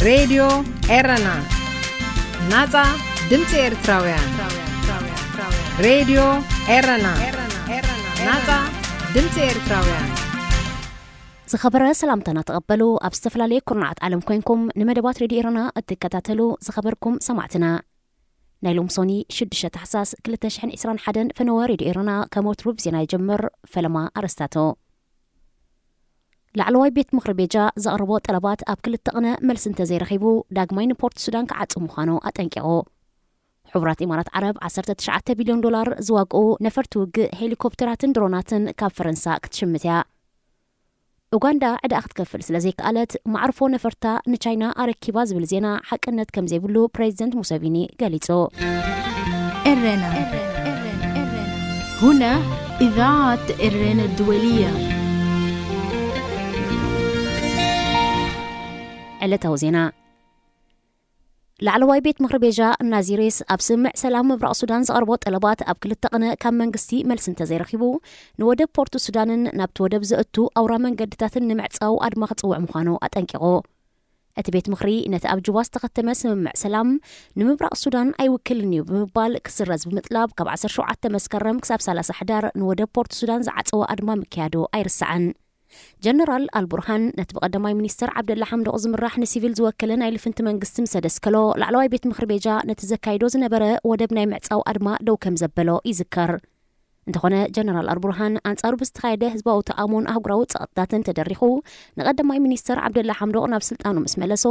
ሬድዮ ኤረና፣ ናጻ ድምጺ ኤርትራውያን። ሬድዮ ኤረና፣ ናጻ ድምጺ ኤርትራውያን። ዝኸበረ ሰላምታና ተቐበሉ። ኣብ ዝተፈላለየ ኩርናዓት ዓለም ኮይንኩም ንመደባት ሬድዮ ኤረና እትከታተሉ ዝኸበርኩም ሰማዕትና፣ ናይ ሎም ሶኒ ሽዱሽተ ታሕሳስ ክልተ ሽሕን ዕስራን ሓደን ፈነወ ሬድዮ ኤረና ከም ወትሩ ብዜና ይጀምር። ፈለማ ኣርእስታቱ። ላዕለዋይ ቤት ምኽሪ ቤጃ ዘቕረቦ ጠለባት ኣብ ክልተ ቅነ መልሲ እንተዘይረኺቡ፣ ዳግማይ ንፖርት ሱዳን ክዓጹ ምዃኑ ኣጠንቂቑ። ሕቡራት ኢማራት ዓረብ ዓሰርተ ትሽዓተ ቢልዮን ዶላር ዝዋግኡ ነፈርቲ ውግእ፣ ሄሊኮፕተራትን ድሮናትን ካብ ፈረንሳ ክትሽምት እያ። ኡጋንዳ ዕዳኣ ክትከፍል ስለ ዘይከኣለት፣ መዕርፎ ነፈርታ ንቻይና ኣረኪባ ዝብል ዜና ሓቅነት ከም ዘይብሉ ፕሬዚደንት ሙሰቪኒ ገሊጹ። ኤረና። هنا إذاعة إرينا الدولية. ዕለታዊ ዜና። ላዕለዋይ ቤት ምኽሪ ቤጃ ናዚሬስ ኣብ ስምምዕ ሰላም ምብራቕ ሱዳን ዘቕርቦ ጠለባት ኣብ ክልተ ቅነ ካብ መንግስቲ መልሲ እንተዘይረኺቡ፣ ንወደብ ፖርት ሱዳንን ናብቲ ወደብ ዘእቱ ኣውራ መንገድታትን ንምዕጻው ኣድማ ክጽውዕ ምዃኑ ኣጠንቂቑ። እቲ ቤት ምኽሪ ነቲ ኣብ ጁባ ዝተኸተመ ስምምዕ ሰላም ንምብራቕ ሱዳን ኣይውክልን እዩ ብምባል ክስረዝ ብምጥላብ፣ ካብ ዓሰርተ ሸውዓተ መስከረም ክሳብ ሰላሳ ሕዳር ንወደብ ፖርት ሱዳን ዝዓጸወ ኣድማ ምክያዱ ኣይርሳዕን። ጀነራል ኣልቡርሃን ነቲ ብቐዳማይ ሚኒስተር ዓብደላ ሓምዶቕ ዝምራሕ ንሲቪል ዝወከለ ናይ ልፍንቲ መንግስቲ ምስ ኣደስከሎ፣ ላዕለዋይ ቤት ምኽሪ ቤጃ ነቲ ዘካይዶ ዝነበረ ወደብ ናይ ምዕጻው ኣድማ ደው ከም ዘበሎ ይዝከር። እንተኾነ፣ ጀነራል ኣልቡርሃን ኣንጻሩ ብዝተኻየደ ህዝባዊ ተቓውሞን ኣህጉራዊ ጸቕጥታትን ተደሪኹ፣ ንቐዳማይ ሚኒስተር ዓብደላ ሓምዶቕ ናብ ስልጣኑ ምስ መለሶ፣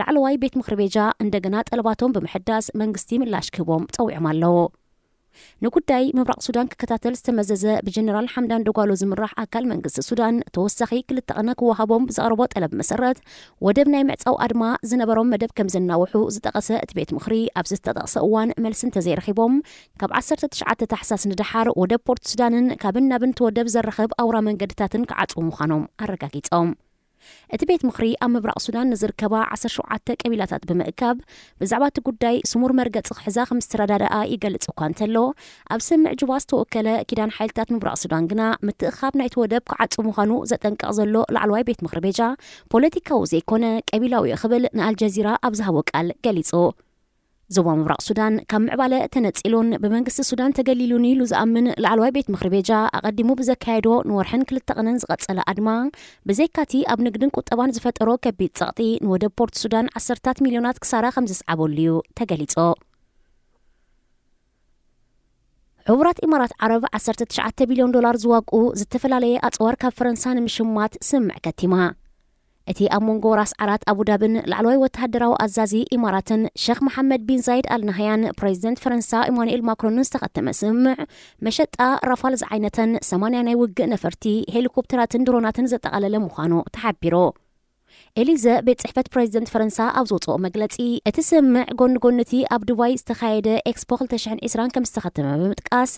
ላዕለዋይ ቤት ምኽሪ ቤጃ እንደገና ጠለባቶም ብምሕዳስ መንግስቲ ምላሽ ክህቦም ጸዊዖም ኣለዉ። ንጉዳይ ምብራቕ ሱዳን ክከታተል ዝተመዘዘ ብጀነራል ሓምዳን ደጓሎ ዝምራሕ ኣካል መንግስቲ ሱዳን፣ ተወሳኺ ክልተ ቅነ ክወሃቦም ብዘቕረቦ ጠለብ መሰረት፣ ወደብ ናይ ምዕጻው ኣድማ ዝነበሮም መደብ ከም ዘናውሑ ዝጠቐሰ እቲ ቤት ምኽሪ፣ ኣብዚ ዝተጠቕሰ እዋን መልሲ እንተዘይረኺቦም፣ ካብ ዓሰርተ ትሽዓተ ታሕሳስ ንደሓር ወደብ ፖርት ሱዳንን ካብን ናብን እቲ ወደብ ዘራኽብ ኣውራ መንገድታትን ክዓጽዉ ምዃኖም ኣረጋጊጾም። እቲ ቤት ምኽሪ ኣብ ምብራቕ ሱዳን ንዝርከባ ዓሰርተ ሸውዓተ ቀቢላታት ብምእካብ፣ ብዛዕባ እቲ ጉዳይ ስሙር መርገጺ ክሕዛ ከም ዝተረዳደኣ ይገልጽ እኳ እንተሎ፣ ኣብ ስምምዕ ጁባ ዝተወከለ ኪዳን ሓይልታት ምብራቕ ሱዳን ግና፣ ምትእኻብ ናይቲ ወደብ ክዓጹ ምዃኑ ዘጠንቅቕ ዘሎ ላዕለዋይ ቤት ምኽሪ ቤጃ፣ ፖለቲካዊ ዘይኮነ ቀቢላዊ እዩ ክብል ንኣልጀዚራ ኣብ ዝሃቦ ቃል ገሊጹ። ዞባ ምብራቕ ሱዳን ካብ ምዕባለ ተነጺሉን ብመንግስቲ ሱዳን ተገሊሉን ኢሉ ዝኣምን ላዕለዋይ ቤት ምኽሪ ቤጃ፣ ኣቐዲሙ ብዘካየዶ ንወርሕን ክልተ ቅነን ዝቐጸለ ኣድማ፣ ብዘይካቲ ኣብ ንግድን ቁጠባን ዝፈጠሮ ከቢድ ጸቕጢ፣ ንወደብ ፖርት ሱዳን ዓሰርታት ሚልዮናት ክሳራ ከም ዘስዓበሉ እዩ ተገሊጹ። ሕቡራት ኢማራት ዓረብ ዓሰርተ ትሽዓተ ቢልዮን ዶላር ዝዋግኡ ዝተፈላለየ ኣጽዋር ካብ ፈረንሳ ንምሽማት ስምምዕ ከቲማ። እቲ ኣብ መንጎ ራስ ዓራት ኣቡዳብን ላዕለዋይ ወተሃደራዊ ኣዛዚ ኢማራትን ሸኽ መሓመድ ቢን ዛይድ ኣል ናህያን ፕሬዚደንት ፈረንሳ ኢማኑኤል ማክሮንን ዝተኸተመ ስምምዕ፣ መሸጣ ራፋል ዝዓይነተን ሰማንያ ናይ ውግእ ነፈርቲ፣ ሄሊኮፕተራትን ድሮናትን ዘጠቓለለ ምዃኑ ተሓቢሩ። ኤሊዘ፣ ቤት ጽሕፈት ፕሬዚደንት ፈረንሳ ኣብ ዘውጽኦ መግለጺ፣ እቲ ስምምዕ ጎኒ ጎኒ እቲ ኣብ ዱባይ ዝተኻየደ ኤክስፖ ክልተ ሽሕን ዕስራን ከም ዝተኸተመ ብምጥቃስ፣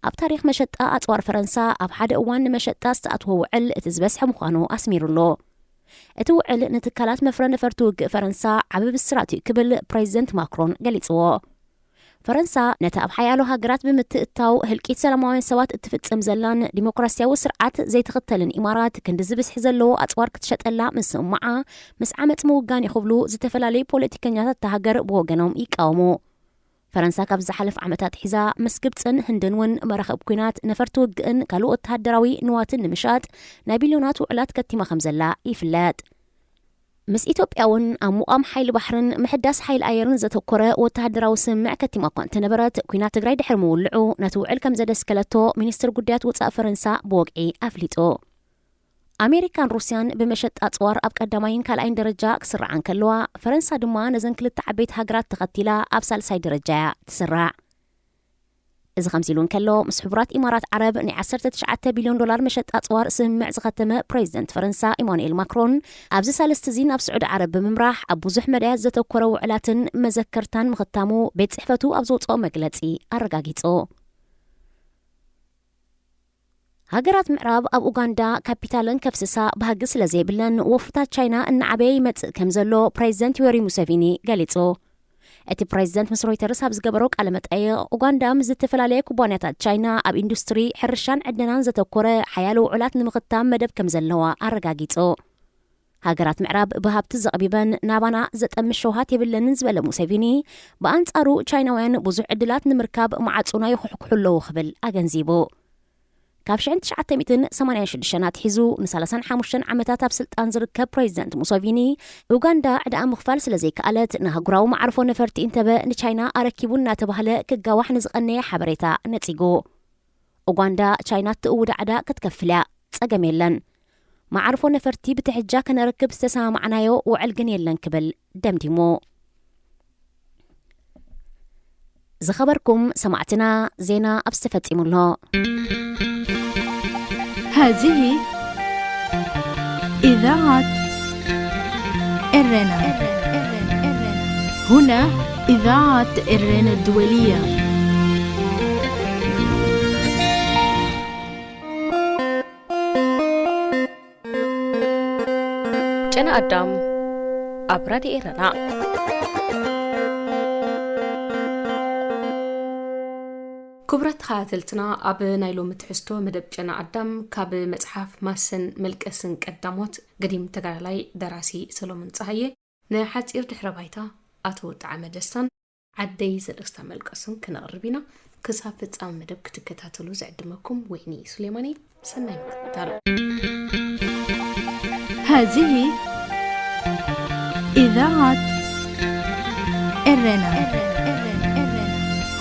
ኣብ ታሪኽ መሸጣ ኣጽዋር ፈረንሳ ኣብ ሓደ እዋን ንመሸጣ ዝተኣትወ ውዕል እቲ ዝበዝሐ ምዃኑ ኣስሚሩሉ። እቲ ውዕል ንትካላት መፍረ ነፈርቲ ውግእ ፈረንሳ ዓቢ ብስራት እዩ ክብል ፕሬዚደንት ማክሮን ገሊጽዎ። ፈረንሳ ነቲ ኣብ ሓያሎ ሃገራት ብምትእትታው ህልቂት ሰላማውያን ሰባት እትፍጽም ዘላን ዲሞክራሲያዊ ስርዓት ዘይትኽተልን ኢማራት ክንዲ ዝብዝሒ ዘለዎ ኣጽዋር ክትሸጠላ ምስምማዓ ምስ ዓመጽ ምውጋን እዩ ክብሉ ዝተፈላለዩ ፖለቲከኛታት እታ ሃገር ብወገኖም ይቃወሙ። ፈረንሳ ካብ ዝሓለፈ ዓመታት ሒዛ ምስ ግብጽን ህንድን እውን መራኸብ ኲናት ነፈርቲ ውግእን ካልእ ወተሃደራዊ ንዋትን ንምሻጥ ናይ ቢልዮናት ውዕላት ከቲማ ከም ዘላ ይፍለጥ። ምስ ኢትዮጵያ እውን ኣብ ምቋም ሓይሊ ባሕርን ምሕዳስ ሓይሊ ኣየርን ዘተኮረ ወተሃደራዊ ስምምዕ ከቲማ እኳ እንተነበረት፣ ኲናት ትግራይ ድሕሪ ምውልዑ ነቲ ውዕል ከም ዘደስከለቶ ሚኒስትር ጉዳያት ወጻኢ ፈረንሳ ብወግዒ ኣፍሊጡ። ኣሜሪካን ሩስያን ብመሸጣ ኣጽዋር ኣብ ቀዳማይን ካልኣይን ደረጃ ክስርዓ እንከለዋ፣ ፈረንሳ ድማ ነዘን ክልተ ዓበይቲ ሃገራት ተኸቲላ ኣብ ሳልሳይ ደረጃ እያ ትስራዕ። እዚ ከምዚ ኢሉ እንከሎ፣ ምስ ሕቡራት ኢማራት ዓረብ ናይ ዓሰርተ ትሽዓተ ቢልዮን ዶላር መሸጣ ኣጽዋር ስምምዕ ዝኸተመ ፕሬዚደንት ፈረንሳ ኢማኑኤል ማክሮን፣ ኣብዚ ሳልስቲ እዚ ናብ ስዑዲ ዓረብ ብምምራሕ ኣብ ብዙሕ መዳያት ዘተኮረ ውዕላትን መዘከርታን ምኽታሙ ቤት ጽሕፈቱ ኣብ ዘውጽኦ መግለጺ ኣረጋጊጹ። ሃገራት ምዕራብ ኣብ ኡጋንዳ ካፒታለን ከፍስሳ ባህጊ ስለ ዘይብለን፣ ወፍታት ቻይና እናዓበየ ይመጽእ ከም ዘሎ ፕሬዚደንት ዮወሪ ሙሴቪኒ ገሊጹ። እቲ ፕሬዚደንት ምስ ሮይተርስ ኣብ ዝገበሮ ቃለ መጠይቕ፣ ኡጋንዳ ምስ ዝተፈላለየ ኩባንያታት ቻይና ኣብ ኢንዱስትሪ፣ ሕርሻን ዕደናን ዘተኮረ ሓያሎ ውዕላት ንምኽታም መደብ ከም ዘለዋ ኣረጋጊጹ። ሃገራት ምዕራብ ብሃብቲ ዘቕቢበን ናባና ዘጠምሽ ሸውሃት የብለንን ዝበለ ሙሴቪኒ፣ ብኣንጻሩ ቻይናውያን ብዙሕ ዕድላት ንምርካብ ማዕጹና ይኹሕኩሑ ኣለዉ ክብል ኣገንዚቡ። ካብ ሽሕን ትሽዓተ ሚእትን ሰማንያን ሽዱሽተን ኣትሒዙ ንሰላሳን ሓሙሽተን ዓመታት ኣብ ስልጣን ዝርከብ ፕሬዚደንት ሙሶቪኒ፣ ኡጋንዳ ዕዳኣ ምኽፋል ስለ ዘይከኣለት፣ ንኣህጉራዊ መዓርፎ ነፈርቲ ኢንተበ ንቻይና ኣረኪቡ እናተባህለ ክጋዋሕ ንዝቐነየ ሓበሬታ ነጺጉ። ኡጋንዳ ቻይና እትእውዳ ዕዳ ክትከፍል እያ፣ ጸገም የለን። መዓርፎ ነፈርቲ ብትሕጃ ከነረክብ ዝተሰማማዕናዮ ውዕል ግን የለን ክብል ደምዲሙ። ዝኸበርኩም ሰማዕትና፣ ዜና ኣብዚ ተፈጺሙ ኣሎ። هذه إذاعة إرنا. هنا إذاعة إرنا الدولية. ጨና ኣዳም ኣብ ራድዮ ኤረና። ክቡራት ተኸታተልትና፣ ኣብ ናይ ሎሚ ትሕዝቶ መደብ ጨና ኣዳም፣ ካብ መጽሓፍ ማሰን መልቀስን ቀዳሞት፣ ገዲም ተጋዳላይ ደራሲ ሰሎሞን ጸሃየ፣ ንሓጺር ድሕረ ባይታ ኣቶ ጣዕመ ደስታን ዓደይ ዘርእስታ መልቀስን ክነቕርብ ኢና። ክሳብ ፍጻመ መደብ ክትከታተሉ ዝዕድመኩም ወይኒ ሱሌማን እየ። ሰናይ ምክትታል። هذه إذاعة إرنا.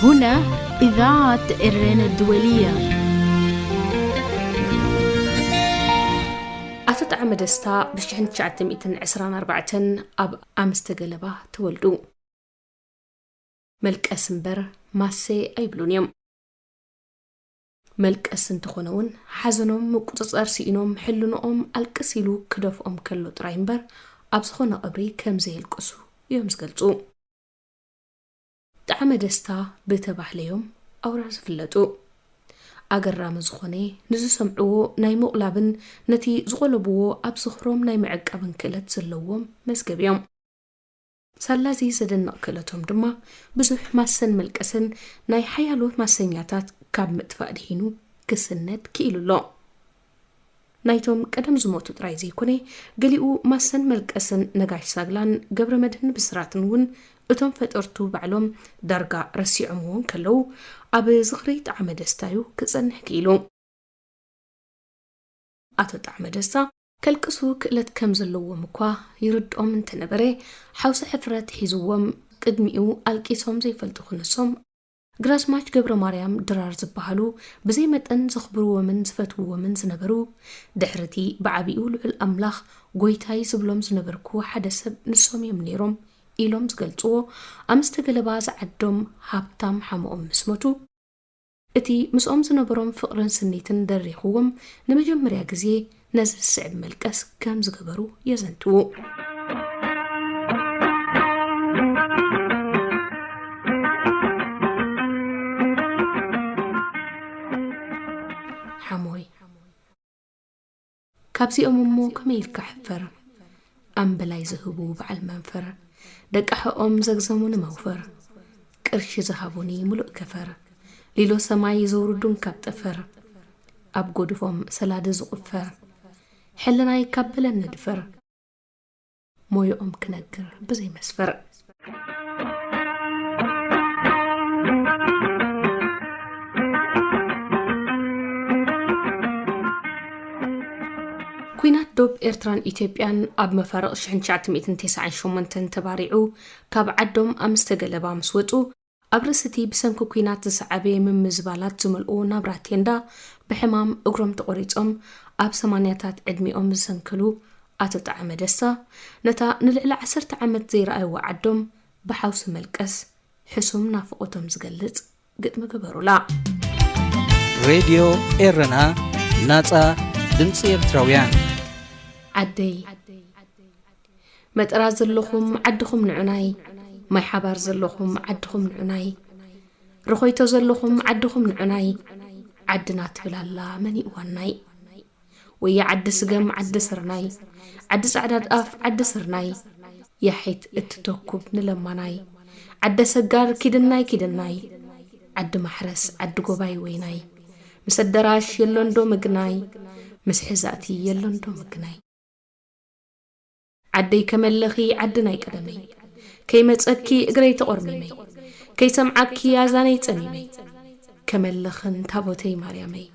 هنا إذاعة إرنا الدولية. ኣቶ ጣዕመ ደስታ ብሽሕን ትሽዓተ ሚእትን ዕስራን ኣርባዕተን ኣብ ኣምስተገለባ ተወልዱ። መልቀስ እምበር ማሰ ኣይብሉን እዮም። መልቀስ እንተኾነ እውን፣ ሓዘኖም ምቁጽጻር ስኢኖም፣ ሕልንኦም ኣልቅስ ኢሉ ክደፍኦም ከሎ ጥራይ እምበር፣ ኣብ ዝኾነ ቀብሪ ከም ዘየልቅሱ እዮም ዝገልጹ። ጣዕመ ደስታ ብተባህለ እዮም ኣውራ ዝፍለጡ። ኣገራሚ ዝኾነ፣ ንዝሰምዕዎ ናይ ምቑላብን ነቲ ዝቖለብዎ ኣብ ዝኽሮም ናይ ምዕቃብን ክእለት ዘለዎም መዝገብ እዮም። ሳላዚ ዘደንቕ ክእለቶም ድማ፣ ብዙሕ ማሰን መልቀስን ናይ ሓያሎ ማሰኛታት ካብ ምጥፋእ ድሒኑ ክስነድ ክኢሉ ኣሎ። ናይቶም ቀደም ዝሞቱ ጥራይ ዘይኮነ፣ ገሊኡ ማሰን መልቀስን ነጋሽ ሳግላን ገብረመድህን ብስራትን እውን፣ እቶም ፈጠርቱ ባዕሎም ዳርጋ ረሲዖምዎ እንከለዉ፣ ኣብ ዝኽሪ ጣዕመ ደስታዩ ክጸንሕ ክኢሉ። ኣቶ ጣዕመ ደስታ ከልቅሱ ክእለት ከም ዘለዎም እኳ ይርድኦም እንተነበረ፣ ሓውሲ ሕፍረት ሒዝዎም ቅድሚኡ ኣልቂሶም ዘይፈልጡ ክነሶም፣ ግራዝማች ገብረ ማርያም ድራር ዝበሃሉ ብዘይ መጠን ዘኽብርዎምን ዝፈትውዎምን ዝነበሩ፣ ድሕሪ እቲ ብዓቢኡ ልዑል ኣምላኽ ጎይታይ ዝብሎም ዝነበርኩ ሓደ ሰብ ንሶም እዮም ነይሮም ኢሎም ዝገልጽዎ፣ ኣምስተ ገለባ ዝዓዶም ሃብታም ሓሞኦም ምስ ሞቱ፣ እቲ ምስኦም ዝነበሮም ፍቕርን ስኒትን ደሪኽዎም፣ ንመጀመርያ ግዜ ነዚ ዝስዕብ መልቀስ ከም ዝገበሩ የዘንትዉ። ሓሞይ። ካብዚኦም እሞ ከመይ ኢልካ ሕፈር? ኣምበላይ ዝህቡ በዓል መንፈር፣ ደቂ ኣሕኦም ዘግዘሙ ንመውፈር፣ ቅርሺ ዝሃቡኒ ምሉእ ከፈር፣ ሊሎ ሰማይ ዘውርዱን ካብ ጠፈር፣ ኣብ ጎድፎም ሰላዲ ዝቑፈር፣ ሕልናይ ካብ በለን ንድፈር፣ ሞዮኦም ክነግር ብዘይ መስፈር። ኲናት ዶብ ኤርትራን ኢትዮጵያን ኣብ መፋርቕ ሽሕን ትሽዓተ ሚእትን ተስዓን ሸሞንተን ተባሪዑ፣ ካብ ዓዶም ኣምስተ ገለባ ምስ ወጹ፣ ኣብ ርእሲ እቲ ብሰንኪ ኲናት ዝሰዓበ ምምዝባላት ዝመልኦ ናብራ ቴንዳ፣ ብሕማም እግሮም ተቖሪጾም ኣብ ሰማንያታት ዕድሚኦም ዝሰንከሉ ኣቶ ጣዕመ ደስታ፣ ነታ ንልዕሊ ዓሰርተ ዓመት ዘይረኣይዋ ዓዶም ብሓውሲ መልቀስ ሕሱም ናፍቖቶም ዝገልጽ ግጥሚ ገበሩላ። ሬድዮ ኤረና፣ ናጻ ድምጺ ኤርትራውያን። ዓደይ፣ መጠራ ዘለኹም ዓድኹም ንዑናይ፣ ማይ ሓባር ዘለኹም ዓድኹም ንዑናይ፣ ርኾይቶ ዘለኹም ዓድኹም ንዑናይ፣ ዓድና ትብል ኣላ መን ይእዋናይ። ወየ ዓዲ ስገም ዓዲ ስርናይ፣ ዓዲ ጻዕዳ ጣፍ ዓዲ ስርናይ፣ ያሒት እትተኩብ ንለማናይ፣ ዓደ ሰጋር ኪድናይ ኪድናይ፣ ዓዲ ማሕረስ ዓዲ ጎባይ ወይናይ፣ ምስ ኣደራሽ የሎንዶ ምግናይ፣ ምስ ሕዛእቲ የሎንዶ ምግናይ። ዓደይ ከመለኺ ዓዲ ናይ ቀደመይ፣ ከይመጸኪ እግረይ ተቖርሚመይ፣ ከይሰምዓኪ ኣዛነይ ጸሚመይ፣ ከመለኽን ታቦተይ ማርያመይ፣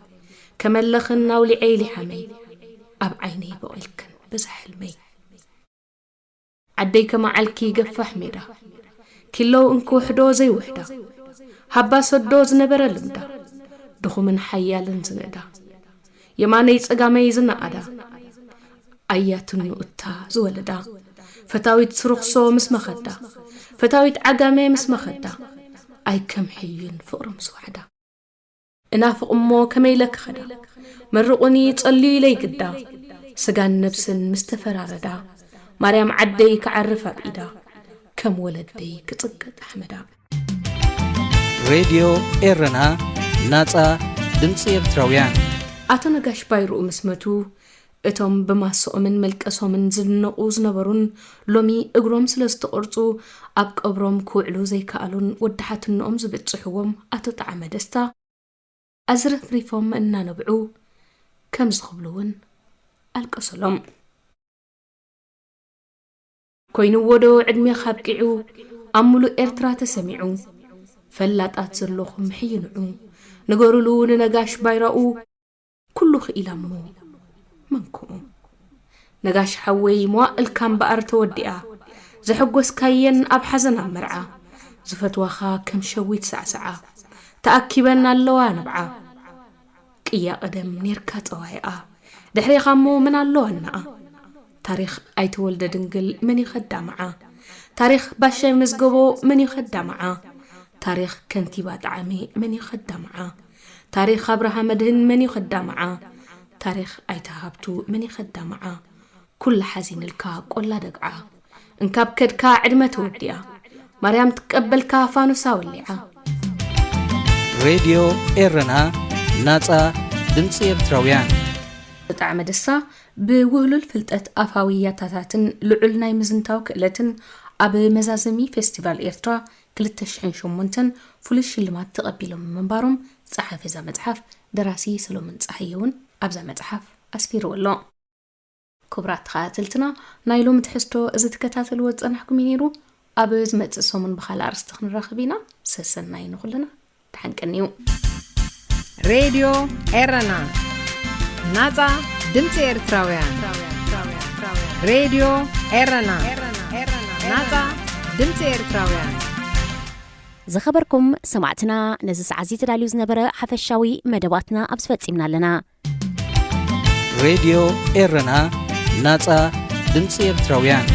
ከመለኽን ኣውሊዐይ ሊሓመይ፣ ኣብ ዓይነይ በቒልክን በዛ ሕልመይ። ዓደይ ከመዓልኪ ገፋሕ ሜዳ፣ ኪለው እንክውሕዶ ዘይውሕዳ፣ ሃባ ሰዶ ዝነበረ ልምዳ፣ ድኹምን ሓያልን ዝንእዳ፣ የማነይ ጸጋመይ ዝነኣዳ፣ ኣያትኑ እታ ዝወለዳ፣ ፈታዊት ስሩኽሶ ምስ መኸዳ፣ ፈታዊት ዓጋመ ምስ መኸዳ፣ ኣይከምሕዩን ፍቕሮም ዝዋሕዳ። እናፍቕ እሞ ከመይ ኢለ ክኸዳ፣ መርቑኒ ጸልዩ ኢለይ ግዳ፣ ስጋን ነብስን ምስ ተፈራረዳ፣ ማርያም ዓደይ ክዓርፍ ኣብ ኢዳ፣ ከም ወለደይ ክጽቅጥ ኣሕመዳ። ሬድዮ ኤረና፣ ናጻ ድምጺ ኤርትራውያን። ኣቶ ነጋሽ ባይርኡ ምስ መቱ፣ እቶም ብማስኦምን መልቀሶምን ዝድነቑ ዝነበሩን ሎሚ እግሮም ስለ ዝተቖርጹ ኣብ ቀብሮም ክውዕሉ ዘይከኣሉን ወዲ ሓትንኦም ዝብጽሕዎም ኣቶ ጣዕመ ደስታ ኣዝረፍሪፎም እናነብዑ ከምዚ ክብሉ እውን ኣልቀሱሎም። ኮይንዎ ዶ ዕድሜኻ ኣብቂዑ ኣብ ምሉእ ኤርትራ ተሰሚዑ፣ ፈላጣት ዘለኹም ሕይንዑ፣ ንገሩሉ ንነጋሽ ባይራኡ፣ ኩሉ ክኢላ እሞ መንኩኡ። ነጋሽ ሓወይ መዋእልካ እምበኣር ተወዲኣ፣ ዘሐጎስካየን ኣብ ሓዘን ኣብ መርዓ፣ ዝፈትዋኻ ከም ሸዊት ሳዕስዓ፣ ተኣኪበን ኣለዋ ንብዓ። ቅያ ቀደም ኔርካ ጸዋይኣ፣ ድሕሬኻ እሞ መን ኣሎ ዋናኣ? ታሪኽ ኣይተ ወልደድንግል መን እዩ ከዳምዓ? ታሪኽ ባሻይ መዝገቦ መን እዩ ከዳምዓ? ታሪኽ ከንቲባ ጣዕመ መን እዩ ከዳምዓ? ታሪኽ ኣብርሃ መድህን መን እዩ ከዳምዓ? ታሪኽ ኣይተ ሃብቱ መን እዩ ከዳምዓ? ኩላ ሓዚንልካ ቆላ ደግዓ፣ እንካብ ከድካ ዕድመ ተወዲኣ፣ ማርያም ትቀበልካ ፋኑሳ ወሊዓ። ሬድዮ ኤረና፣ ናጻ ድምጺ ኤርትራውያን። ብጣዕመ ደስታ ብውህሉል ፍልጠት ኣፋዊ ያታታትን ልዑል ናይ ምዝንታው ክእለትን ኣብ መዛዘሚ ፌስቲቫል ኤርትራ ክልተ ሽሕን ሸሞንተን ፍሉይ ሽልማት ተቐቢሎም ምንባሮም ጸሓፊ እዛ መጽሓፍ ደራሲ ሰሎሞን ጸሃየ እውን ኣብዛ መጽሓፍ ኣስፊርዎ ኣሎ። ክቡራት ተኸታተልትና፣ ናይ ሎሚ ትሕዝቶ እዚ ትከታተልዎ ዝጸናሕኩም እዩ ነይሩ። ኣብ ዝመጽእ ሰሙን ብኻልእ ኣርእስቲ ክንራኸብ ኢና። ሰሰናዩ ንኹልና። ደሓን ቀንዩ። ሬድዮ ኤረና፣ ናጻ ድምጺ ኤርትራውያን። ሬድዮ ኤረና፣ ናጻ ድምጺ ኤርትራውያን። ዝኸበርኩም ሰማዕትና፣ ነዚ ሰዓት እዚ ተዳልዩ ዝነበረ ሓፈሻዊ መደባትና ኣብዚ ፈጺምና ኣለና። ሬድዮ ኤረና፣ ናጻ ድምጺ ኤርትራውያን።